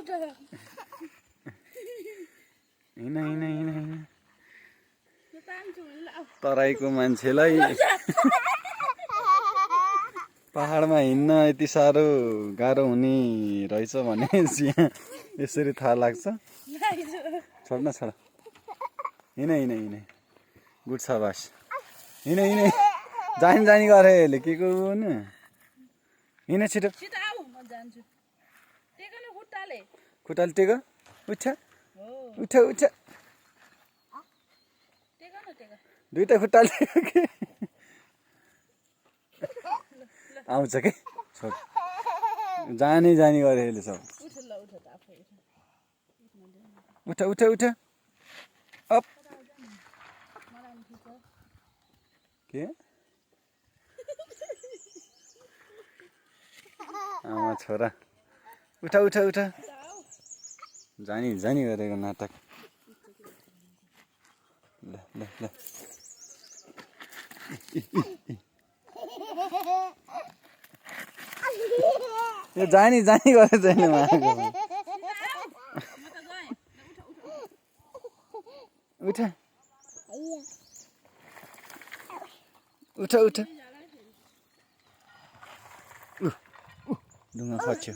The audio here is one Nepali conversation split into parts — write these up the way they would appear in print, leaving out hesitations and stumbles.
हिँड हिँड हिँड हिँड तराईको मान्छेलाई पहाडमा हिँड्न यति साह्रो गाह्रो हुने रहेछ भने यसरी थाहा लाग्छ। छोड्न छोड हिँड हिँड हिँड गुड छ बास हिँड हिँड जानी जानी गरे अहिले के को नि हिँड छिटो खुट्टाले टेक उठ उठ उठ दुईटा खुट्टाले आउँछ के छोड जानी जानी गरे अहिले सब उठ उठ उठ अप के छोरा उठ उठ उठ जानी जानी गरेको नाटक ल ल ल यो जानी जानी गरेको छैन उठ उठ उठ ढुङ्गा खच्यो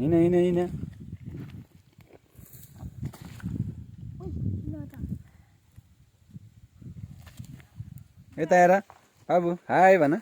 हिँड हिँड हिँड यता हेर बाबु हाई भन